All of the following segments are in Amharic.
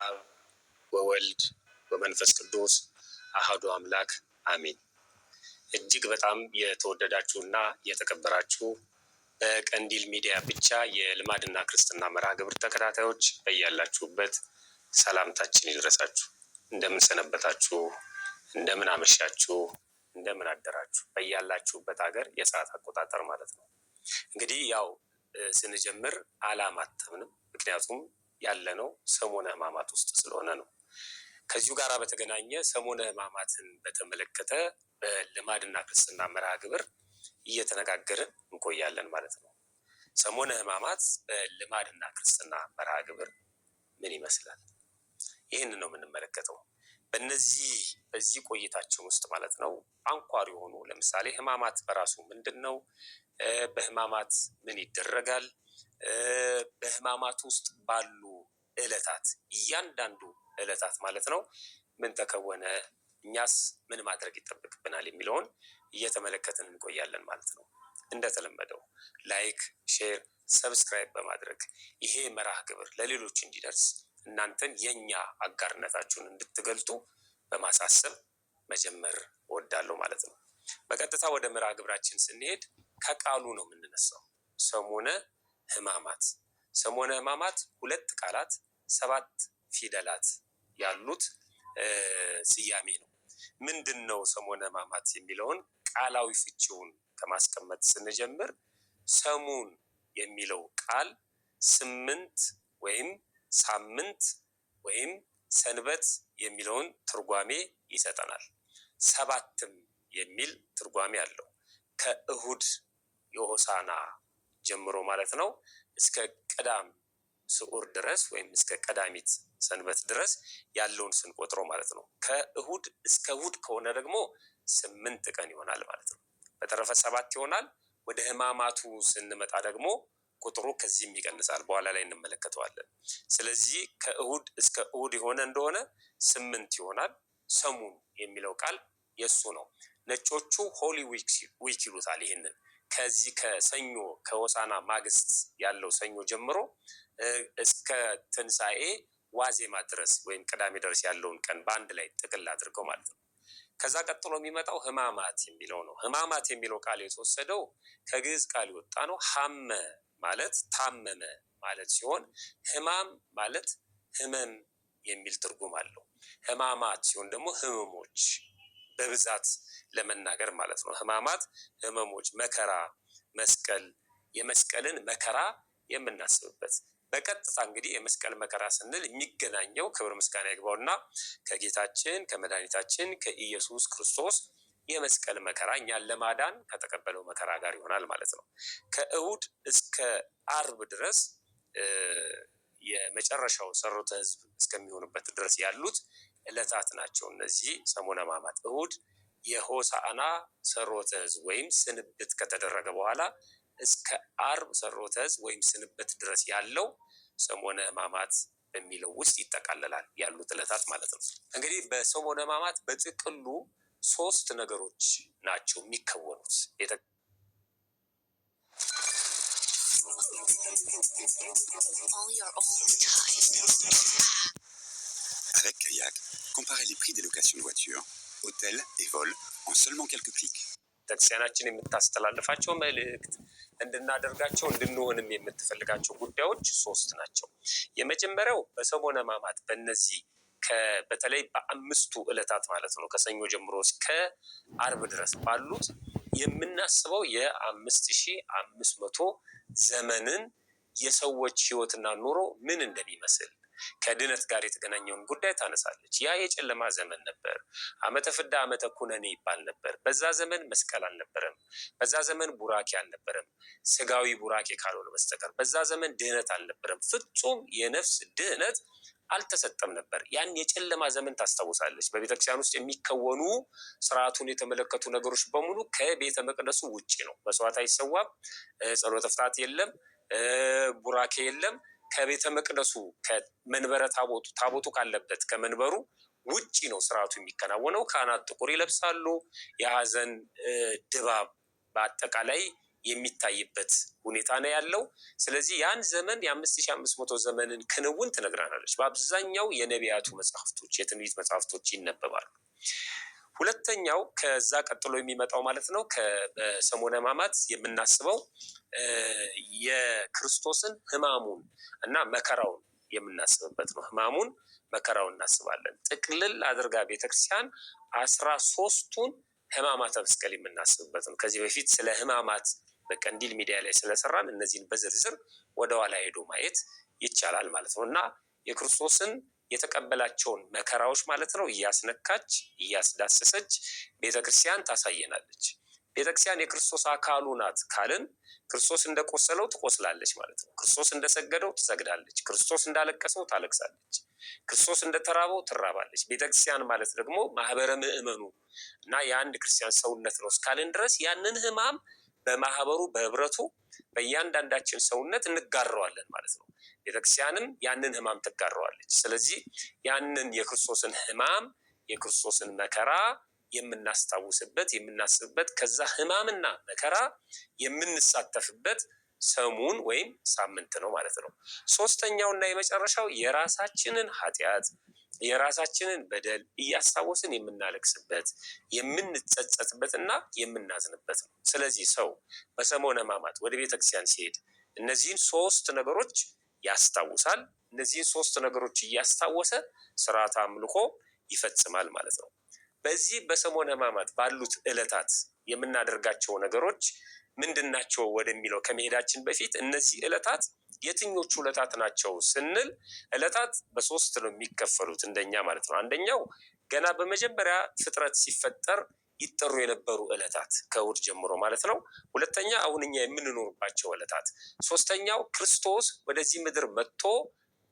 አብ ወወልድ ወመንፈስ ቅዱስ አሐዱ አምላክ አሜን። እጅግ በጣም የተወደዳችሁና የተከበራችሁ በቀንዲል ሚዲያ ብቻ የልማድና ክርስትና መርሃ ግብር ተከታታዮች በያላችሁበት ሰላምታችን ይድረሳችሁ። እንደምን ሰነበታችሁ? እንደምን አመሻችሁ? እንደምን አደራችሁ? በያላችሁበት ሀገር የሰዓት አቆጣጠር ማለት ነው። እንግዲህ ያው ስንጀምር አላማተብንም፣ ምክንያቱም ያለነው ሰሞነ ሕማማት ውስጥ ስለሆነ ነው። ከዚሁ ጋር በተገናኘ ሰሞነ ሕማማትን በተመለከተ በልማድና ክርስትና መርሃ ግብር እየተነጋገርን እንቆያለን ማለት ነው። ሰሞነ ሕማማት በልማድና ክርስትና መርሃ ግብር ምን ይመስላል? ይህንን ነው የምንመለከተው። በዚህ ቆይታችን ውስጥ ማለት ነው አንኳር የሆኑ ለምሳሌ ሕማማት በራሱ ምንድን ነው? በሕማማት ምን ይደረጋል? በሕማማት ውስጥ ባሉ ዕለታት እያንዳንዱ ዕለታት ማለት ነው ምን ተከወነ፣ እኛስ ምን ማድረግ ይጠበቅብናል የሚለውን እየተመለከትን እንቆያለን ማለት ነው። እንደተለመደው like፣ share፣ subscribe በማድረግ ይሄ መርሃ ግብር ለሌሎች እንዲደርስ እናንተን የኛ አጋርነታችሁን እንድትገልጡ በማሳሰብ መጀመር እወዳለሁ ማለት ነው። በቀጥታ ወደ መርሃ ግብራችን ስንሄድ ከቃሉ ነው የምንነሳው። ሰሞነ ሕማማት። ሰሞነ ሕማማት ሁለት ቃላት ሰባት ፊደላት ያሉት ስያሜ ነው። ምንድን ነው ሰሞነ ሕማማት የሚለውን ቃላዊ ፍቺውን ከማስቀመጥ ስንጀምር ሰሙን የሚለው ቃል ስምንት ወይም ሳምንት ወይም ሰንበት የሚለውን ትርጓሜ ይሰጠናል። ሰባትም የሚል ትርጓሜ አለው። ከእሁድ የሆሳና ጀምሮ ማለት ነው እስከ ቀዳም ስዑር ድረስ ወይም እስከ ቀዳሚት ሰንበት ድረስ ያለውን ስንቆጥረው ማለት ነው። ከእሁድ እስከ እሁድ ከሆነ ደግሞ 8 ቀን ይሆናል ማለት ነው። በተረፈ 7 ይሆናል። ወደ ሕማማቱ ስንመጣ ደግሞ ቁጥሩ ከዚህም ይቀንሳል፣ በኋላ ላይ እንመለከተዋለን። ስለዚህ ከእሁድ እስከ እሁድ የሆነ እንደሆነ 8 ይሆናል። ሰሙን የሚለው ቃል የሱ ነው። ነጮቹ Holy Week ይሉታል። ይህንን ከዚህ ከሰኞ ከሆሳና ማግስት ያለው ሰኞ ጀምሮ እስከ ትንሳኤ ዋዜማ ድረስ ወይም ቅዳሜ ድረስ ያለውን ቀን በአንድ ላይ ጥቅል አድርገው ማለት ነው። ከዛ ቀጥሎ የሚመጣው ሕማማት የሚለው ነው። ሕማማት የሚለው ቃል የተወሰደው ከግዕዝ ቃል የወጣ ነው። ሐመ ማለት ታመመ ማለት ሲሆን ሕማም ማለት ህመም የሚል ትርጉም አለው። ሕማማት ሲሆን ደግሞ ህመሞች በብዛት ለመናገር ማለት ነው። ሕማማት ህመሞች፣ መከራ፣ መስቀል፣ የመስቀልን መከራ የምናስብበት በቀጥታ እንግዲህ የመስቀል መከራ ስንል የሚገናኘው ክብር ምስጋና ይግባውና ከጌታችን ከመድኃኒታችን ከኢየሱስ ክርስቶስ የመስቀል መከራ እኛን ለማዳን ከተቀበለው መከራ ጋር ይሆናል ማለት ነው። ከእሁድ እስከ አርብ ድረስ የመጨረሻው ሠርወተ ሕዝብ እስከሚሆንበት ድረስ ያሉት ዕለታት ናቸው። እነዚህ ሰሞነ ሕማማት እሁድ የሆሳዕና ሠርወተ ሕዝብ ወይም ስንብት ከተደረገ በኋላ እስከ አርብ ሠርወተ ሕዝብ ወይም ስንብት ድረስ ያለው ሰሞነ ሕማማት በሚለው ውስጥ ይጠቃለላል ያሉት ዕለታት ማለት ነው። እንግዲህ በሰሞነ ሕማማት በጥቅሉ 3 ነገሮች ናቸው የሚከወኑት። Avec Kayak, comparez les prix des locations de voitures, hôtels et vols en seulement quelques clics. ቤተክርስቲያናችን የምታስተላልፋቸው መልእክት እንድናደርጋቸው እንድንሆንም የምትፈልጋቸው ጉዳዮች 3 ናቸው። የመጀመሪያው በሰሞነ ሕማማት በእነዚህ በተለይ በአምስቱ ዕለታት ማለት ነው ከሰኞ ጀምሮ እስከ አርብ ድረስ ባሉት የምናስበው የአምስት ሺህ አምስት መቶ ዘመንን የሰዎች ህይወትና ኑሮ ምን እንደሚመስል ከድነት ጋር የተገናኘውን ጉዳይ ታነሳለች። ያ የጨለማ ዘመን ነበር። ዓመተ ፍዳ ዓመተ ኩነኔ ይባል ነበር። በዛ ዘመን መስቀል አልነበረም። በዛ ዘመን ቡራኬ አልነበረም፣ ስጋዊ ቡራኬ ካልሆነ በስተቀር። በዛ ዘመን ድህነት አልነበረም። ፍጹም የነፍስ ድህነት አልተሰጠም ነበር። ያን የጨለማ ዘመን ታስታውሳለች። በቤተክርስቲያን ውስጥ የሚከወኑ ስርዓቱን የተመለከቱ ነገሮች በሙሉ ከቤተ መቅደሱ ውጪ ነው። መስዋዕት አይሰዋም፣ ጸሎተ ፍትሐት የለም፣ ቡራኬ የለም። ከቤተ መቅደሱ ከመንበረ ታቦቱ፣ ታቦቱ ካለበት ከመንበሩ ውጪ ነው ስርዓቱ የሚከናወነው። ካህናት ጥቁር ይለብሳሉ። የሀዘን ድባብ በአጠቃላይ የሚታይበት ሁኔታ ነው ያለው። ስለዚህ ያን ዘመን የ5500 ዘመንን ክንውን ትነግራናለች። በአብዛኛው የነቢያቱ መጽሐፍቶች፣ የትንቢት መጽሐፍቶች ይነበባሉ። ሁለተኛው ከዛ ቀጥሎ የሚመጣው ማለት ነው በሰሙነ ሕማማት የምናስበው የክርስቶስን ሕማሙን እና መከራውን የምናስብበት ነው። ሕማሙን መከራውን እናስባለን። ጥቅልል አድርጋ ቤተክርስቲያን 13ቱን ሕማማተ መስቀል የምናስብበት ነው። ከዚህ በፊት ስለ ሕማማት በቀንዲል ሚዲያ ላይ ስለሰራን እነዚህን በዝርዝር ወደኋላ ሄዶ ማየት ይቻላል ማለት ነው። እና የክርስቶስን የተቀበላቸውን መከራዎች ማለት ነው እያስነካች እያስዳሰሰች ቤተክርስቲያን ታሳየናለች። ቤተክርስቲያን የክርስቶስ አካሉ ናት ካልን ክርስቶስ እንደቆሰለው ትቆስላለች ማለት ነው። ክርስቶስ እንደሰገደው ትሰግዳለች። ክርስቶስ እንዳለቀሰው ታለቅሳለች። ክርስቶስ እንደተራበው ትራባለች። ቤተክርስቲያን ማለት ደግሞ ማህበረ ምዕመኑ እና የአንድ ክርስቲያን ሰውነት ነው እስካልን ድረስ ያንን ሕማም በማህበሩ በህብረቱ በእያንዳንዳችን ሰውነት እንጋረዋለን ማለት ነው። ቤተክርስቲያንም ያንን ሕማም ትጋረዋለች። ስለዚህ ያንን የክርስቶስን ሕማም የክርስቶስን መከራ የምናስታውስበት፣ የምናስብበት፣ ከዛ ሕማምና መከራ የምንሳተፍበት ሰሙን ወይም ሳምንት ነው ማለት ነው። ሶስተኛውና የመጨረሻው የራሳችንን ኃጢአት፣ የራሳችንን በደል እያስታወስን የምናለቅስበት፣ የምንጸጸትበት እና የምናዝንበት ነው። ስለዚህ ሰው በሰሙነ ሕማማት ወደ ቤተክርስቲያን ሲሄድ እነዚህን ሶስት ነገሮች ያስታውሳል። እነዚህን ሶስት ነገሮች እያስታወሰ ስርዓተ አምልኮ ይፈጽማል ማለት ነው። በዚህ በሰሙነ ሕማማት ባሉት ዕለታት የምናደርጋቸው ነገሮች ምንድን ናቸው ወደሚለው ከመሄዳችን በፊት እነዚህ ዕለታት የትኞቹ ዕለታት ናቸው ስንል ዕለታት በሶስት ነው የሚከፈሉት እንደኛ ማለት ነው። አንደኛው ገና በመጀመሪያ ፍጥረት ሲፈጠር ይጠሩ የነበሩ ዕለታት ከእሑድ ጀምሮ ማለት ነው። ሁለተኛ አሁን እኛ የምንኖርባቸው ዕለታት፣ ሶስተኛው ክርስቶስ ወደዚህ ምድር መጥቶ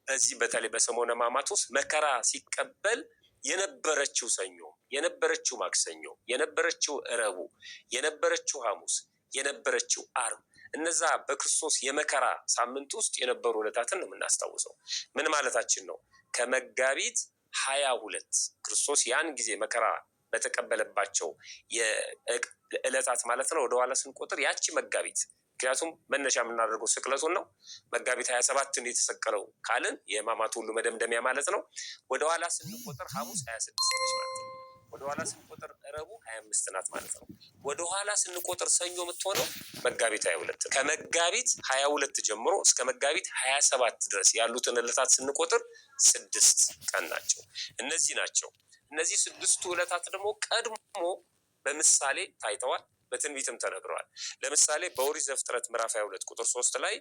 በዚህ በተለይ በሰሙነ ሕማማት ውስጥ መከራ ሲቀበል የነበረችው ሰኞ፣ የነበረችው ማክሰኞ፣ የነበረችው ረቡዕ፣ የነበረችው ሐሙስ፣ የነበረችው ዓርብ፣ እነዛ በክርስቶስ የመከራ ሳምንት ውስጥ የነበሩ ዕለታትን ነው የምናስታውሰው። ምን ማለታችን ነው? ከመጋቢት 22 ክርስቶስ ያን ጊዜ መከራ በተቀበለባቸው ዕለታት ማለት ነው ወደኋላ ስንቆጥር ያቺ መጋቢት፣ ምክንያቱም መነሻ የምናደርገው ስቅለቱን ነው። መጋቢት 27 የተሰቀለው ካልን የሕማማቱ ሁሉ መደምደሚያ ማለት ነው። ወደኋላ ስንቆጥር ሐሙስ 26 ነች ማለት ነው። ወደኋላ ስንቆጥር ረቡዕ 25 ናት ማለት ነው። ወደኋላ ስንቆጥር ሰኞ የምትሆነው መጋቢት 22። ከመጋቢት 22 ጀምሮ እስከ መጋቢት 27 ድረስ ያሉትን ዕለታት ስንቆጥር 6 ቀን ናቸው። እነዚህ ናቸው። እነዚህ ስድስቱ ዕለታት ደግሞ ቀድሞ በምሳሌ ታይተዋል፣ በትንቢትም ተነግረዋል። ለምሳሌ በኦሪት ዘፍጥረት ምዕራፍ 22 ቁጥር 3 ላይ